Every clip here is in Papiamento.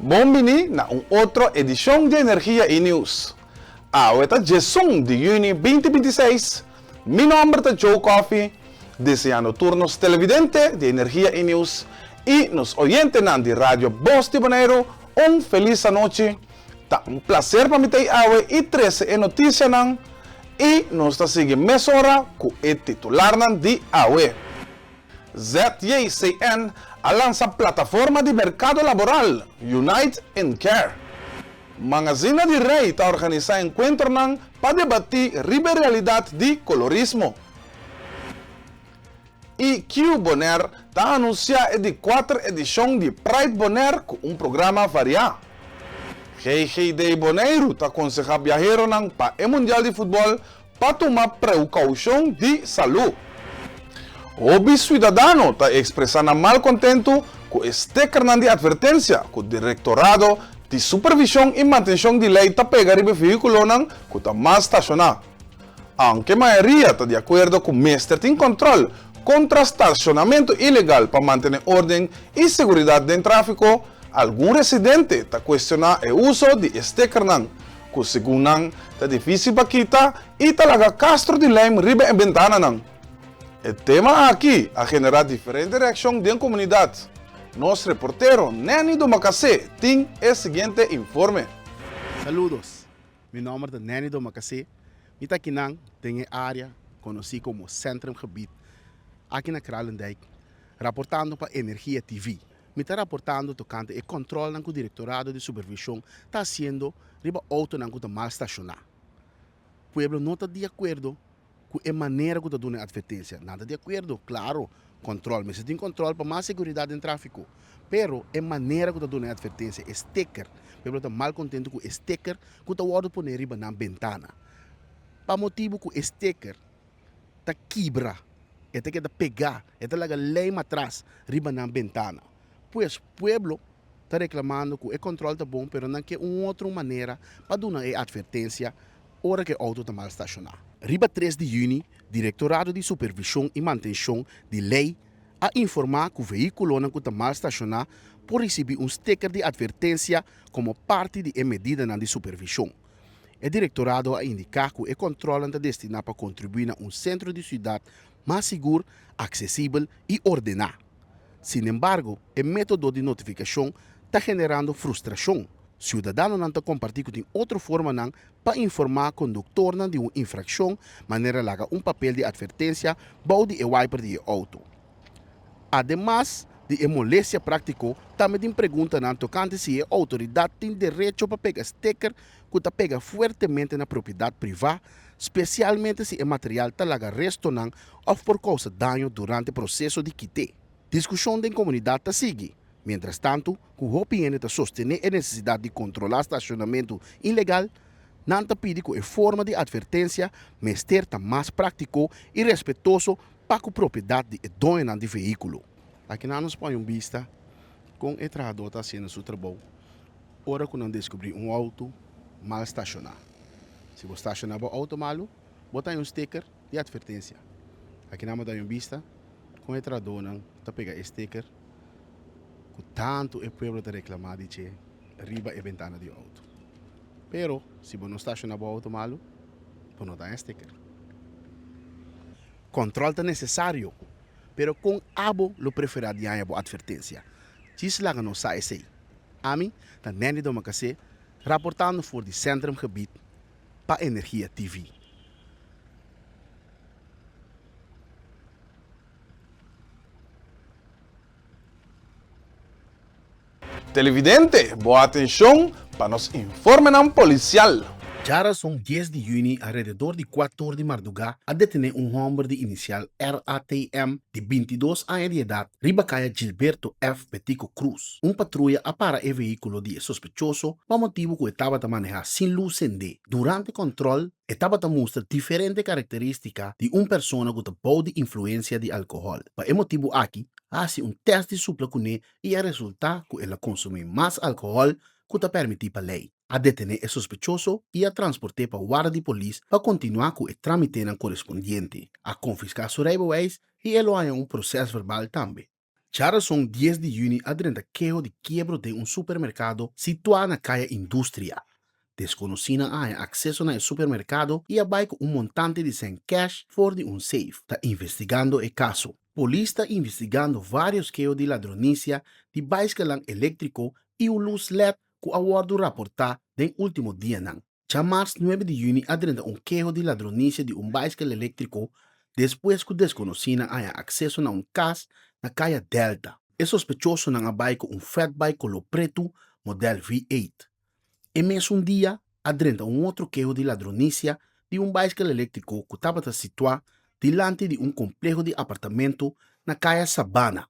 Bon bini na un otro edishon di Energia i News. Awe ta djesun di yüni binti 26. Mi nòmber ta Joe Coffie, deseando tur nos televidente di Energia i News i nos oyentenan di Radio Bos di Boneiru un felis anochi. Ta un plaser pa mi ta ei awe i trese e notisianan i nos ta sigui mesora ku e titularnan di awe. ZJCN a lansa plataforma di merkado laboral Unite in Care. Mangazina di Rei ta organisá enkuentronan pa debatí riba e realidat di kolorismo. EQ Bonaire ta anunsiá e di kuater edishon di Pride Bonaire ku un programa variá. GGD Boneiru ta konsehá biaheronan pa e Mundial di Futbòl pa tuma preukoushon di salú. Hopi suidadano ta ekspresá nan malkontentu ku e stekernan di atvertensia ku Direktorado di Supervishon i Mantenshon di Lei ta pega riba e vehíkulonan ku ta mal stashoná. Aunke mayoria ta di akuerdo ku mester tin kòntròl kontra stashonamentu ilegal pa mantené órden i seguridat den tráfiko, algun residente ta kuestioná e uso di e stekernan ku segun nan ta difísil pa kita i ta laga kastro di lijm riba e bentananan. E tema aki a generá diferente reakshon den komunidat. Nos reportero Nenny Domacassé tin e siguiente informe. Saludos! Mi nomber ta Nenny Domacassé. Mi ta akinan den e área konosí komo Centrumgebied aki na Kralendijk raportando pa Energia TV. Mi ta raportando tokante e kòntròlnan ku Direktorado di Supervishon ta hasiendo riba outonan ku ta mal stashoná. Pueblo no ta di akuerdo ku e manera ku ta duna e atvertensia. Nan ta di akuerdo, klaro, kòntròl, mester tin kòntròl pa mas seguridat den tráfiko. Pero e manera ku ta duna e atvertensia, e steker, pueblo ta mal kontentu ku e steker ku ta wòrdu poné riba nan bentana. Pa motibu ku e steker ta kibra, e ta keda pegá, e ta laga lijm atras riba nan bentana. Pues pueblo ta reklamando ku e kòntròl ta bon pero nan ke un otro manera pa duna e atvertensia ora ku e outo ta mal stashoná. Riba tres di yüni, Direktorado di Supervishon i Mantenshon di Lei a informá ku vehíkulonan ku ta mal stashoná por risibí un steker di atvertensia komo parti di e medidanan di supervishon. E direktorado a indiká ku e kòntròlnan ta destiná pa kontribuí na un sentro di siudat mas sigur, aksesibel i ordená. Sinembargo, e método di notifikashon ta generando frustrashon. Siudadanonan ta kompartí ku tin otro formanan pa informá konduktornan di un infrakshon, manera laga un papel di atvertensia bou di e waiper di e outo. Ademas di e molestia práktiko, tambe tin preguntanan tokante si e outoridat tin derecho pa pega steker ku ta pega fuertemente na propiedat privá, spesialmente si e material ta laga restonan òf por kousa daño durante proseso di kit'é. Diskushon den komunidat ta sigui, mientrastantu ku hopi hende ta sostené e nesesidat di kontrolá stashonamentu ilegal, nan ta pidi ku e forma di atvertensia mester ta mas práktiko i respetuoso pa ku propiedat di e doñonan di vehíkulo. Aki nan nos pone un bista kon e trahadó ta hasiendo su trabou ora ku nan deskubrí un outo mal stashoná. Si bo stashoná bo outo malu, bo ta haña un sticker di atvertensia. Aki nan bo ta haña un bista kon e trahadónan ta pega e sticker ku tantu e pueblo ta reklamá di dje riba e bentana di outo. Pero si bo no stashoná bo outo malu, bo no ta haña sticker. Kòntròl ta nesesario, pero kon abo lo preferá di haña bo atvertensia? Djis laga nos sa esei. Ami ta Nandy Domacassé raportando for di Centrumgebied pa Energia TV. Televidente, bo atencion pa nos informenan policial. Djarason dies di yüni alrededor di kuator di mardugá a detené un hòmber di inisial RATM di 22 aña di edat riba kaya Gilberto F. Betico Cruz. Un patruya a para e vehíkulo di e sospechoso pa motibu ku e tabata manehá sin lus sendé. Durante kòntròl e tabata mustra diferente karakterístika di un persona ku ta bou di influensia di alkohòl. Pa e motibu aki a hasi un tèst di supla kuné i a resultá ku el a konsumí mas alkohòl ku ta pèrmití pa lei. A detené e sospechoso i a transport'é pa warda di polis pa kontinuá ku e trámitenan korespondiente. A konfiská su reibeweis i e lo haña un prosèsverbal tambe. Djarason dies di yüni a drenta keho di kiebro den un supermerkado situá na Kaya Industria. Deskonosínan a haña akseso na e supermerkado i a bai ku un montante di sèn kèsh for di un seif. Ta investigando e kaso. Polis ta investigando vários keho di ladronisia di baiskelnan eléktriko i un lus led ku a wòrdu raportá den último dianan. Djamars nuebe di yüni a drenta un keho di ladronisia di un baiskel eléktriko despues ku deskonosínan a haña akseso na un kas na Kaya Delta. E sospechosonan a bai ku un fatbike koló pretu modèl V-eight. E mesun dia a drenta un otro keho di ladronisia di un baiskel eléktriko ku tabata situá dilanti di un kompleho di apartamento na Kaya Sabana.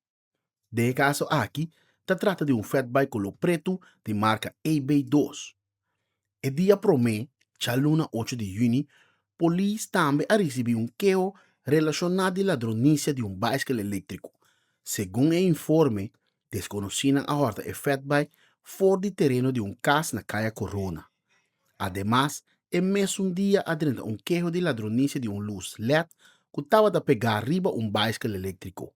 Den e kaso aki ta trata di un fatbike koló pretu di marka AB dos. E dia promé, djaluna ocho di yüni, polis tambe a risibí un keho relashoná di ladronisia di un baiskel eléktriko. Segun e informe, deskonosínan a hòrta e fatbike for di tereno di un kas na Kaya Korona. Ademas, e mesun dia a drenta un keho di ladronisia di un lus led ku tabata pegá riba un baiskel eléktriko.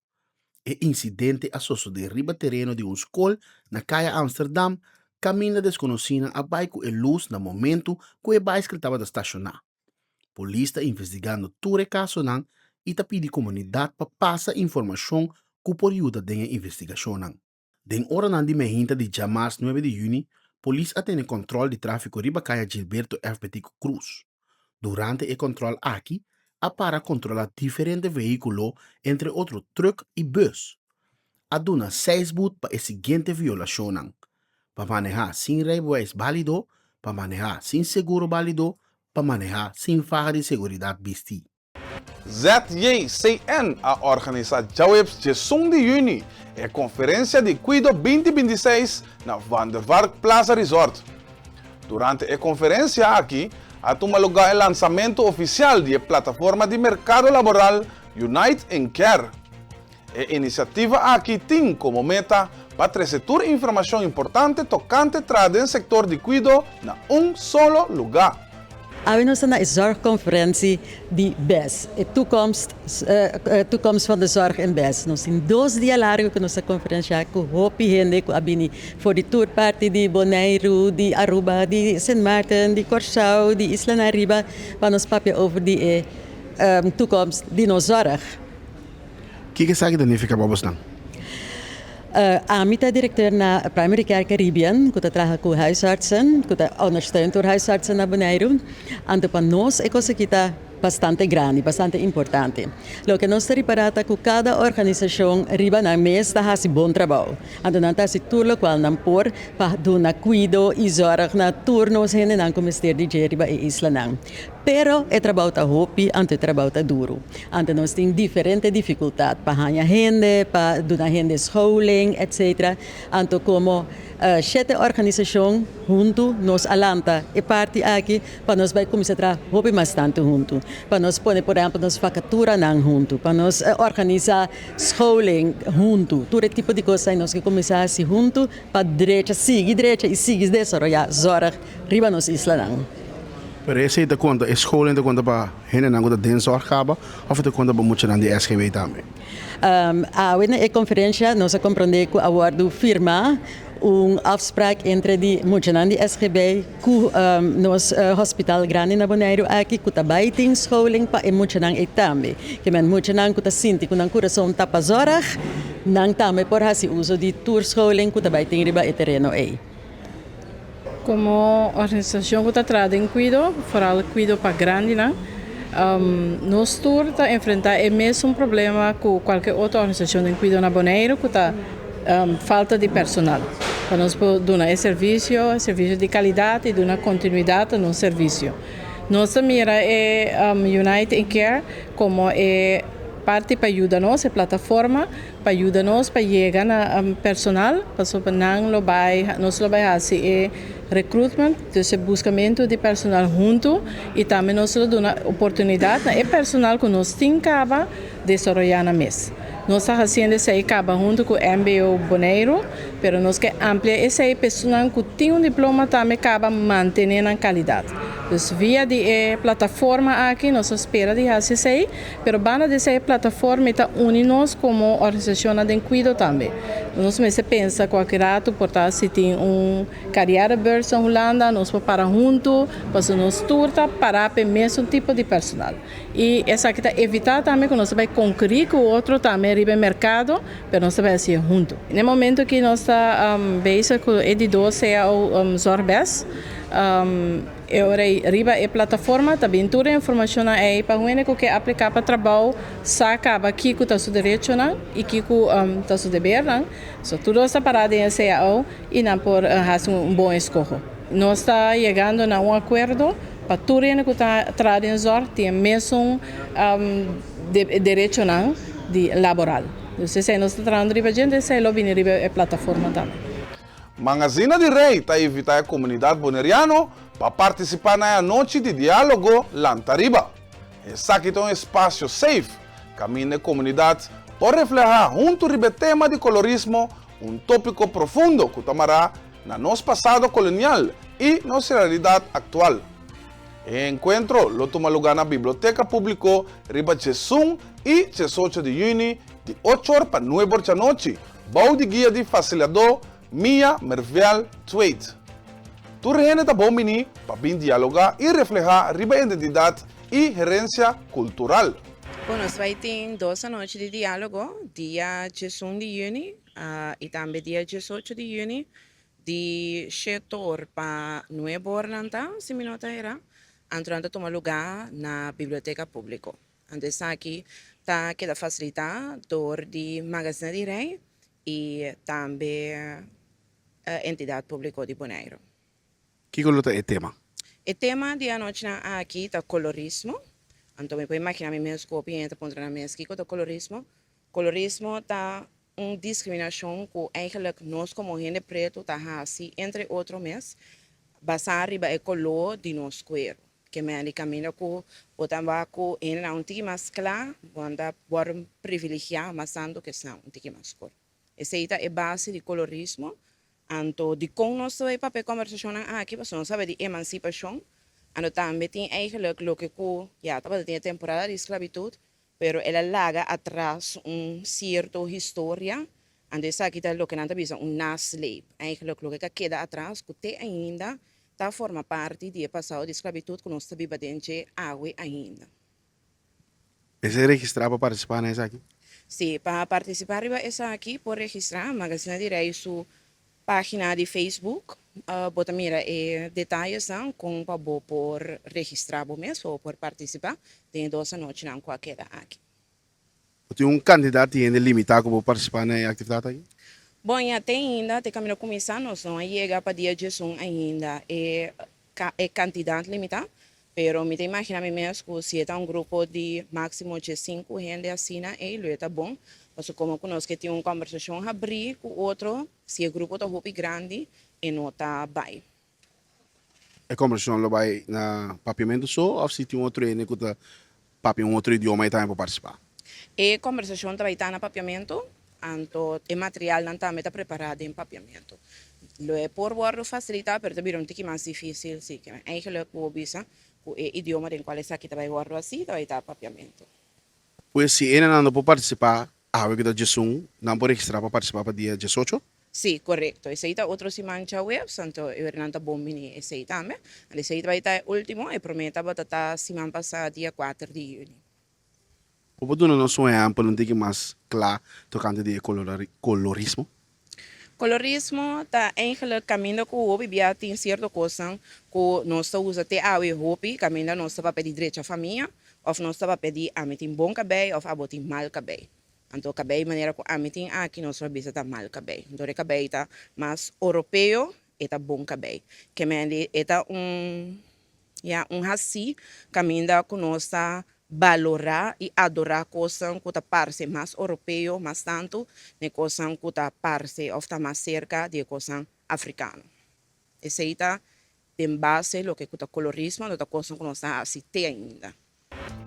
E insidente a sosodé riba tereno di un skol na Kaya Amsterdam kaminda deskonosínan a bai ku e lus na momentu ku e baiskel tabata stashoná. Polis ta investigando tur e kasonan i ta pidi komunidat pa pasa informashon ku por yuda den e investigashonnan. Den oranan di mehinta di djamars nuebe di yüni, polis a tene kòntròl di tráfiko riba kaya Gilberto F. Betico Cruz. Durante e kòntròl aki, a para kontrolá diferente vehíkulo, entre otro trùk i bùs. A duna seis but pa e siguiente violashonnan, pa manehá sin reibewijs bálido, pa manehá sin seguro bálido, pa manehá sin faha di seguridat bistí. ZJCN a organisá djaweps djesun di yüni e Konferensia di Kuido binti binti seis na Van der Valk Plaza Resort. Durante e konferensia aki a tuma lugá e lansamentu ofisial di e plataforma di merkado laboral Unite in Care. E inisiativa aki tin komo meta pa trese tur informashon importante tokante traha den sektor di kuido na un solo lugá. Awe nos ta na e zorgconferentie di bes, e toekomst toekomst van de zorg in bes. Nos tin dos dia largo ku nos ta konferenshá ku hopi hende ku a bini for di tur parti di Boneiru, di Aruba, di Sint Maarten, di Kòrsou, di islanan ariba pa nos papia over di e toekomst di nos zorg. Kiko esaki ta nifiká pa bosnan? Ami ta direkteur na Primary Care Caribbean ku ta traha ku huisartsen, ku ta ondersteund door huisartsen na Boneiru. Anto pa nos e kos aki ta bastante grandi, bastante importante. Loke nos ta ripará ta ku kada organisashon riba nan mes ta hasi bon trabou. Anto nan ta hasi tur lokual nan por pa duna kuido i zòrg na tur nos hendenan ku mester di dje riba e islanan. Pero e trabou ta hopi, anto e trabou ta duru. Anto nos tin diferente difikultat pa haña hende, pa duna hende scholing, etcetera. Anto komo shete organisashon huntu nos a lanta e parti aki pa nos bai kuminsá traha hopi mas tantu huntu. Pa nos pone por ehèmpel nos vakaturanan huntu, pa nos organisá scholing huntu. Tur e tipo di kos ei nos ke kuminsá hasi huntu pa drecha, sigui drecha i sigui desaroyá zòrg riba nos islanan. Pero esei ta konta, e scholing ta konta pa hendenan ku ta den zorg kaba òf e ta konta pa muchanan di SGB tambe? Awe na e konferensha nos a komprondé ku a wòrdu firmá un afsprak entre di muchanan di SGB ku nos hospital grandi na Boneiru aki ku ta bai tin scholing pa e muchanan ei tambe. Ke men muchanan ku ta sinti ku nan kurason ta pa zorg, nan tambe por hasi uso di tur scholing ku ta bai tin riba e tereno ei. Komo organisashon ku ta traha den kuido, foral kuido pa grandinan, nos tur ta enfrentá e mesun problema ku kualke otro organisashon den kuido na Boneiru ku ta falta di personal pa nos por duna e servisio, e servisio di kalidat i duna kontinuidat na nos servisio. Nos ta mira e Unite in Care komo e parti pa yuda nos, e plataforma pa yuda nos pa yega na personal pasobra nan lo bai nos lo bai hasi e recruitment dus e buskamentu di personal huntu i tambe nos lo duna oportunidat na e personal ku nos tin kaba desaroyá nan mes. Nos ta hasiendo esei kaba huntu ku mbo Boneiru pero nos ke amplia esei pa esunnan ku tin un diploma tambe kaba mantené nan kalidat. Dus via di e plataforma aki nos ta spera di hasi esei, pero banda di esei e plataforma ta uni nos komo organisashonnan den kuido tambe. Nos mester pensa kualke ratu por ta si tin un carrièrebeurs na Hulanda nos por para huntu pasobra nos tur ta para pa e mesun tipo di personal. I esaki ta evitá tambe ku nos ta bai konkurí ku otro tambe riba e merkado, pero nos ta bai hasié huntu. Na e momento aki nos ta bezig ku e di dos cao Zorgbest. E ora ei riba e plataforma ta bin tur e informashonnan ei pa un hende ku ke apliká pa trabou sa kaba kiko ta su derechonan i kiko ta su debernan. So tur dos ta pará den e cao i nan por hasi un bon eskoho. Nos ta yegando na un akuerdo pa tur hende ku ta traha den zòrg tin e mesun derechonan di laboral. Dus esei nos ta trahando riba dje, esei lo bini riba e plataforma tambe. Mangazina di Rei ta invitá e komunidat boneriano pa partisipá na e anochi di diálogo Lanta Riba. Esaki ta un espasio safe kaminda e komunidat por reflehá huntu riba e tema di kolorismo, un tópiko profundo ku ta mará na nos pasado kolonial i nos realidat aktual. E enkuentro lo tuma lugá na Biblioteka Públiko riba djesun i djesocho di yüni di ochor pa nuebor djanochi bou di guia di fasiliadó Mia Mervell Thwaite. Tur hende ta bon bini pa bin dialogá i reflehá riba identidat i herensia kultural. Bon, nos bai tin dos anochi di diálogo, dia djesun di yüni i tambe dia djesocho di yüni, di shete or pa nuebe or nan ta, si mi no ta era. Anto nan ta tuma lugá na Biblioteka Públiko. Anto esaki ta keda fasilitá dor di Magazina di Rei i tambe Entidat Públiko di Boneiru. Kiko lo ta e tema? E tema di anochinan aki ta kolorismo. Anto mi por imaginá mi mes ku hopi hende ta puntra nan mes kiko ta kolorismo. Kolorismo ta un diskriminashon ku eigenlijk nos komo hende pretu ta hasi entre otro mes basá riba e koló di nos kueru. Ke men di kaminda ku bo ta wak ku hendenan un tiki mas kla, bo ta wòrdu privilegiá mas tantu ku esnan un tiki mas skur. Esei ta e base di kolorismo. Anto dikon nos ta bai papia e kòmbersashonnan aki? Pasobra nos sabe di emansipashon, anto tambe tin eigenlijk loke ku ya tabata tin e temporada di sklabitut, pero el a laga atras un sierto historia, anto esaki ta loke nan ta bisa un nasleep, eigenlijk loke ka keda atras ku te ainda ta forma parti di e pasado di sklabitut ku nos ta biba den dje awe ainda. Mester registrá pa partisipá na esaki? Sí, pa partisipá riba esaki por registrá Magazina di Rei su Página di Facebook, Bo ta mira e detayesnan kon pa bo por registrá bo mes pa bo por partisipá den e dos anochinan ku a keda aki. Bo tin un kantidat di hende limitá ku por partisipá na e aktividat aki? Bon, ya te ainda te kaminda kuminsá nos no a yega pa dia djesun ainda e e kantidat limitá, pero mi ta imaginá mi mes ku si e ta un grupo di máksimo djesinku hende asina ei lo e ta bon, pasobra komo ku nos ke tin un kòmbersashon habrí ku otro, si e grupo ta hopi grandi e no ta bai. E kòmbersashon lo bai na papiamentu so òf si tin otro hende ku ta papia un otro idioma ei tambe por partisipá? E kòmbersashon ta bai ta na papiamentu, anto e materialnan tambe ta prepará den papiamentu. Lo e por wòrdu fasilitá, pero ta bira un tiki mas difísil si ke eigenlijk bo bisa ku e idioma den kual esaki ta bai wòrdu hasí ta bai ta papiamentu. Pues si hendenan no por partisipá awe ku ta djesun, nan por registrá pa partisipá pa dia djesocho? Sí, korekto. Esei ta otro siman djaweps, anto e ora nan ta bon bini esei tambe. Anto esei ta bai ta e último, e promé tabata ta siman pasá dia kuater di yüni. Bo por duna nos un ehèmpel un tiki mas kla tokante di e kolorismo? Kolorismo ta eigenlijk kaminda ku hopi bia tin sierto kosnan ku nos ta usa te awe hopi, kaminda nos ta papia di drecha famia òf nos ta papia di ami tin bon kabei òf abo tin mal kabei. Anto kabei manera ku ami tin aki nos lo bisa ta mal kabei. Anto e kabei ta mas oropeo, e ta bon kabei. Ke mende e ta un ya un hasí kaminda ku nos ta balorá i adorá kosnan ku ta parse mas oropeo mas tantu den kosnan ku ta parse òf ta mas serka di e kosnan afrikano. Esei ta den base loke ku ta kolorismo, anto ta kosnan ku nos ta hasi te ainda.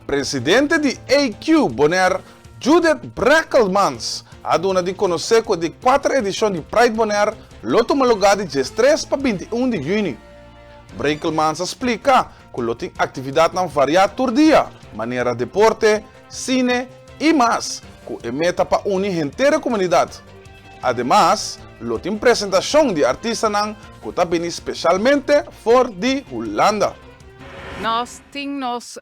Presidente di AQ Bonaire, Judith Brekelmans, a duna di konosé ku di kuater edishon di Pride Bonaire lo tuma lugá di diestres pa 21 di yüni. Brekelmans a splika. ku lo tin aktividatnan variá tur dia, manera deporte, sine i mas, ku e meta pa uni henter e komunidat. Ademas, lo tin presentashon di artistanan ku ta bini speshalmente for di Hulanda. Nos tin nos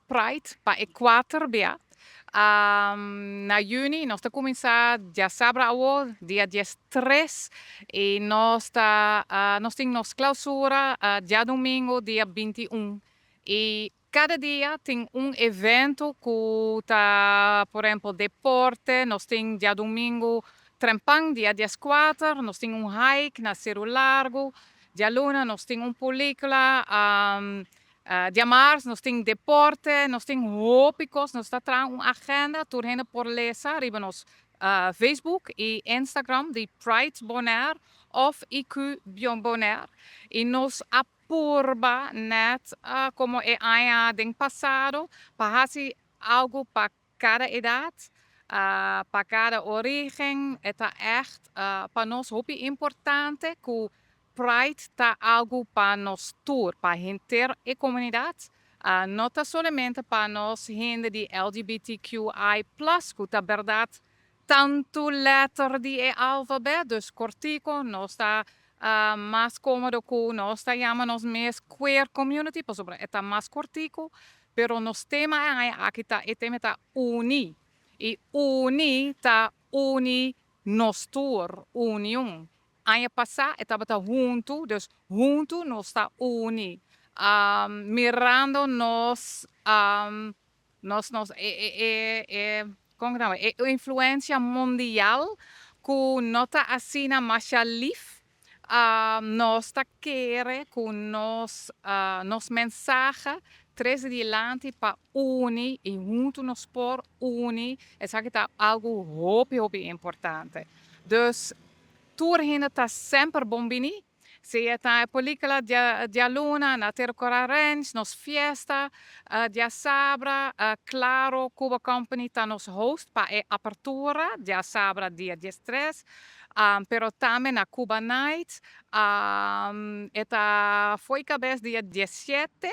Pride pa e kuater bia na yüni. Nos ta kuminsá djasabra awor, dia diestres, i nos ta nos tin nos klausura djadumingu dia 21. I kada dia tin un evento ku ta, por ehempel, deporte. Nos tin djadumingu trempan, dia 14, nos tin un hike na Seru Largu. Djaluna nos tin un pelíkula. Djamars nos tin deporte, nos tin hopi kos. Nos ta traha un agenda, tur hende por lesa riba nos Facebook i Instagram di Pride Bonaire òf IQ Bonaire. I nos a purba net komo e aña den pasado pa hasi algu pa kada edat, pa kada orígen. E ta ègt pa nos hopi importante ku Pride ta algu pa nos tur, pa henter e komunidat. No ta solamente pa nos hende di LGBTQI+, ku ta bèrdat tantu lèter di e alfabèt, dus kortiko, nos ta mas kómodo ku nos ta yama nos mes queer community, pasobra e ta mas kortiko, pero nos tema e aña aki ta e tema ta uni, i uni ta uni nos tur, union. Aña pasá e tabata huntu, dus huntu nos ta uni, mirando nos nos nos e e e e kon ku ta e influensia mundial ku no ta asina masha lif. Nos ta kere ku nos nos mensahe trese dilanti pa uni i huntu nos por uni, esaki ta algu hopi hopi importante. Dus tur hende ta semper bon bini. Sea ta e película djaluna na Tero Cora Ranch, nos fiesta djasabra, claro Cuba Company ta nos host pa e apertura djasabra dia 13, pero tambe na Cuba Night, e ta fo'i cabes dia 17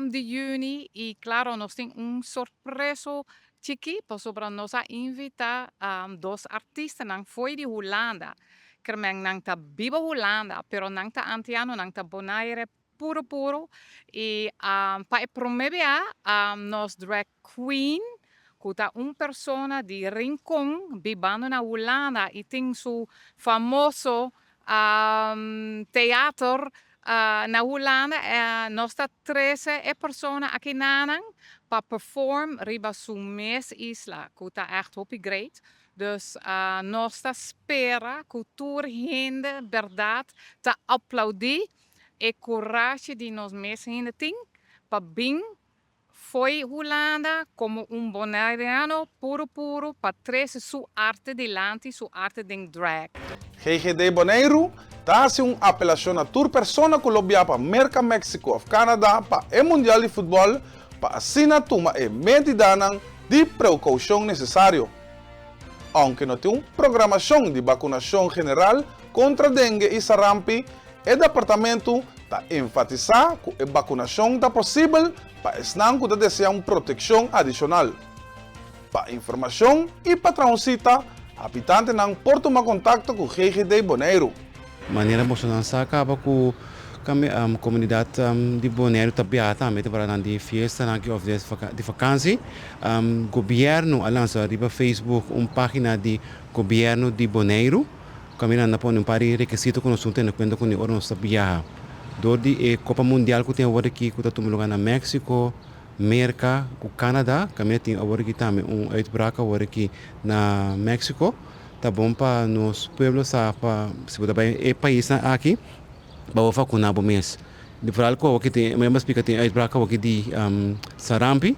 di juni y claro nos tin un sorpreso chiki pasobra nos a invita dos artistanan fo'i di Hulanda. Kermen nan ta biba Hulanda, pero nan ta antiano, nan ta Bonaire puro puro. I pa e promé bia nos drag queen, ku ta un persona di Rincon bibando na Hulanda i tin su famoso teater na Hulanda, nos ta trese e persona akinanan pa perform riba su mes isla, ku ta ègt hopi great. Dus nos ta spera ku tur hende bèrdat ta aplaudí e kurashi di nos mes hende tin pa bin fo'i Hulanda komo un Bonaireano puru puru pa trese su arte dilanti, su arte den drag. GGD Boneiru ta hasi un apelashon na tur persona ku lo bia pa Merka, Meksiko òf Kanada pa e Mundial di Futbòl pa asina tuma e medidanan di preukoushon nesesario. Ounke no tin un programashon di bakunashon general kontra dengue i sarampi, e departamentu ta enfatisá ku e bakunashon ta posibel pa esnan ku ta deseá un protekshon adishonal. Pa informashon i pa traha un sita, habitantenan por tuma kontakto ku GGD Boneiru. Manera bosonan sa kaba ku komunidat di Boneiru ta biaha tambe temporadanan di fiestanan aki òf di fakansi. Gobièrnu a lansa riba Facebook un página di Gobièrnu di Boneiru kaminda nan ta pone un par di rekisito ku nos tin tene kuenta kuné ora nos ta biaha. Dor di e Kopa Mundial ku tin awor aki ku ta tuma lugá na Meksiko, Merka ku Kanada, kaminda tin awor aki tambe un uitbraak awor aki na Meksiko. Ta bon pa nos pueblo sa pa si bo ta bai e paisnan aki pa bo vakuna bo mes. Di foral ku awoki tin mi a splika tin uitbraak awoki di sarampi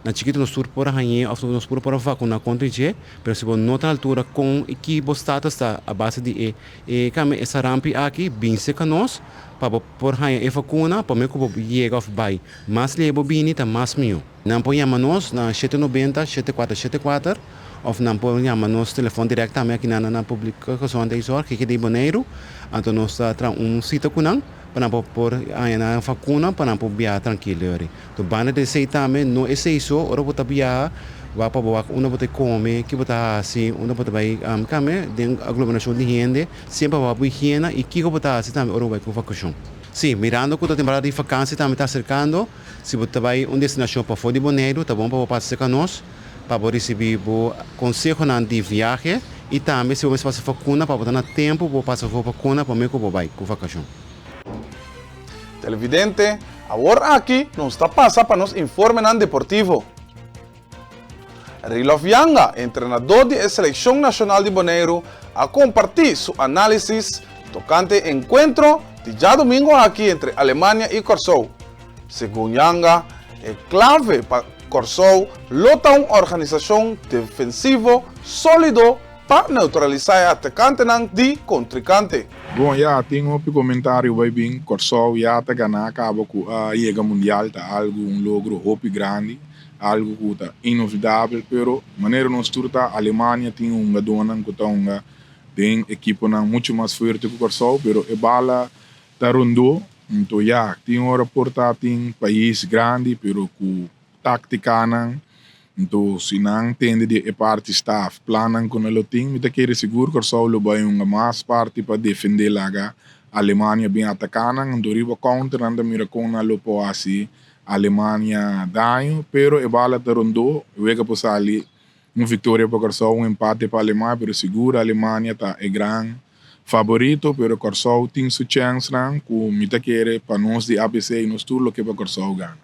na chikitu nos tur por a hañ'é òf nos tur por a vakuna kontra dje pero si bo no ta na altura kon i ki bo status ta a base di e e kambia e sarampi aki bin serka nos pa bo por haña e vakuna promé ku bo yega òf bai. Mas lihé bo bini ta mas mihó. Nan por yama nos na 790 7474 òf nan por yama nos telefòn dirèkt tambe aki na na Publieke Gezondheidszorg, GGD Boneiru. Anto nos ta traha un sita ku nan. pa nan por por haña nan vakuna pa nan por biaha trankil yori. Enton banda di esei tambe no esei so ora bo ta biaha wak pa bo wak unda bo ta kome, ki bo ta hasi, unda bo ta bai kame den aglomerashon di hende semper wak bo higiena i kiko bo ta hasi tambe ora bo bai ku vakashon. Si, mirando ku ta temporada di vakansi tambe ta aserkando, si bo ta bai un destinashon pafó di Boneiru ta bon pa bo pasa serka nos pa bo risibí bo konsehonan di viahe i tambe si bo mester pasa vakuna pa bo ta na tempu bo pasa bo vakuna promé ku bo bai ku vakashon. Televidente, awor aki nos ta pasa pa nos informenan deportivo. Rilof Janga, entrenadó di e selekshon nashonal di Boneiru, a kompartí su análisis tokante e enkuentro di djadumingu aki entre Alemania i Kòrsou. Segun Janga, e klave pa Kòrsou lo ta un organisashon defensivo sólido pa neutralisá e atakantenan di kontrinkante. Bon ya tin hopi komentario bai bin, Kòrsou ya ta ganá kaba ku a yega mundial ta algu un logro hopi grandi. Algu ku ta inolvidabel, pero manera nos tur ta, Alemania tin hungadónan ku ta hunga den ekiponan muchu mas fuerte ku Kòrsou, pero e bala ta rondó. Nto ya, tin ora por ta tin pais grandi, pero ku táktikanan. Nto si nan tende di e parti staf, plannan ku nan lo tin, mi ta kere sigur Kòrsou lo bai hunga mas parti pa defendé laga Alemania bin ataká nan. Nto riba counter nan ta mira kon nan lo por hasi Alemania daño, pero e bala ta rondó, e wega por sali un victoria pa Kòrsou, un empate pa Alemania, pero sigur Alemania ta e gran favorito, pero Kòrsou tin su chènsnan ku mi ta kere pa nos di ABC i nos tur lo ke pa Kòrsou gana.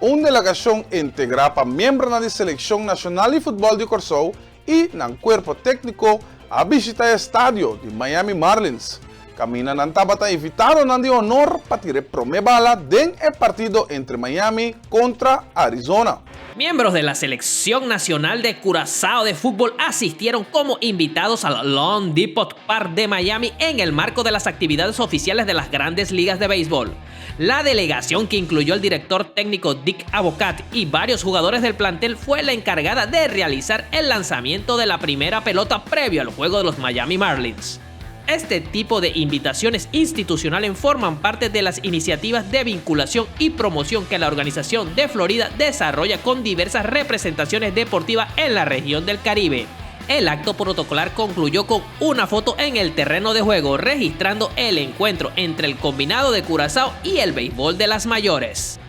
Un delegashon integrá pa miembronan di selekshon nashonal di futbòl di Kòrsou i nan kuerpo tékniko a bishita e estadio di Miami Marlins, kaminda nan tabata invitadonan di honor pa tira e promé bala den e partido entre Miami kontra Arizona. Miembros de la Selección Nacional de Curazao de Fútbol asistieron como invitados al Lone Depot Park de Miami en el marco de las actividades oficiales de las Grandes Ligas de Béisbol. La delegación que incluyó al director técnico Dick Abocat y varios jugadores del plantel fue la encargada de realizar el lanzamiento de la primera pelota previo al juego de los Miami Marlins. Este tipo de invitaciones institucionales forman parte de las iniciativas de vinculación y promoción que la organización de Florida desarrolla con diversas representaciones deportivas en la región del Caribe. El acto protocolar concluyó con una foto en el terreno de juego registrando el encuentro entre el combinado de Curazao y el béisbol de las mayores.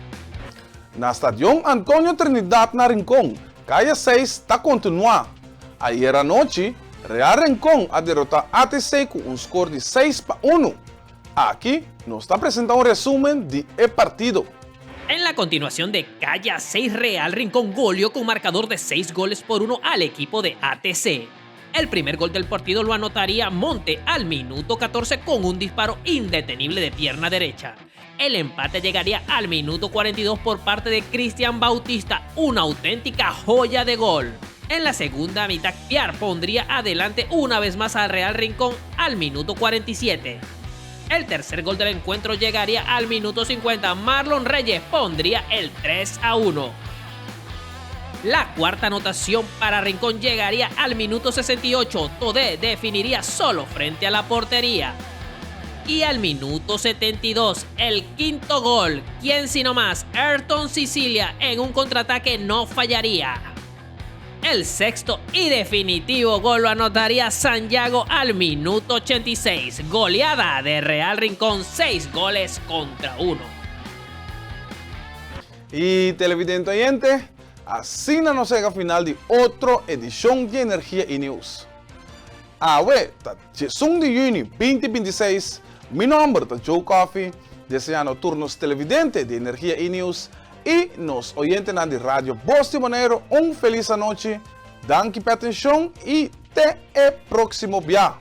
Na Stadion Antonio Trinidad na Rincon, Kaya seis ta kontinuá. Ayer anochi, Real Rincon a derotá ATC ku un skor di seis pa unu. Aki nos ta presentá un resumen di e partido. En la continuación de Kaya seis Real Rincon goleó con marcador de seis goles por uno al equipo de ATC. El primer gol del partido lo anotaría Monte al minuto 14 con un disparo indetenible de pierna derecha. El empate llegaría al minuto 42 por parte de Cristian Bautista, una auténtica joya de gol. En la segunda mitad, Piar pondría adelante una vez más al Real Rincón al minuto 47. El tercer gol del encuentro llegaría al minuto 50. Marlon Reyes pondría el 3 a 1. La cuarta anotación para Rincón llegaría al minuto 68. Todé definiría solo frente a la portería. Y al minuto 72, el quinto gol. ¿Quién sino más? Ayrton Sicilia en un contraataque no fallaría. El sexto y definitivo gol lo anotaría Santiago al minuto 86. Goleada de Real Rincón, 6 goles contra 1. Y televidente oyente, asina nos a yega final di otro edicion di Energia y News. Awe ta diesun di juni binti binti seis, mi nomber ta Joe Coffie, deseando tur nos televidente di Energia y News y nos oyentenan di Radio Bos di Boneiru un feliz anochi, danki p'e atencion y te e proximo bia.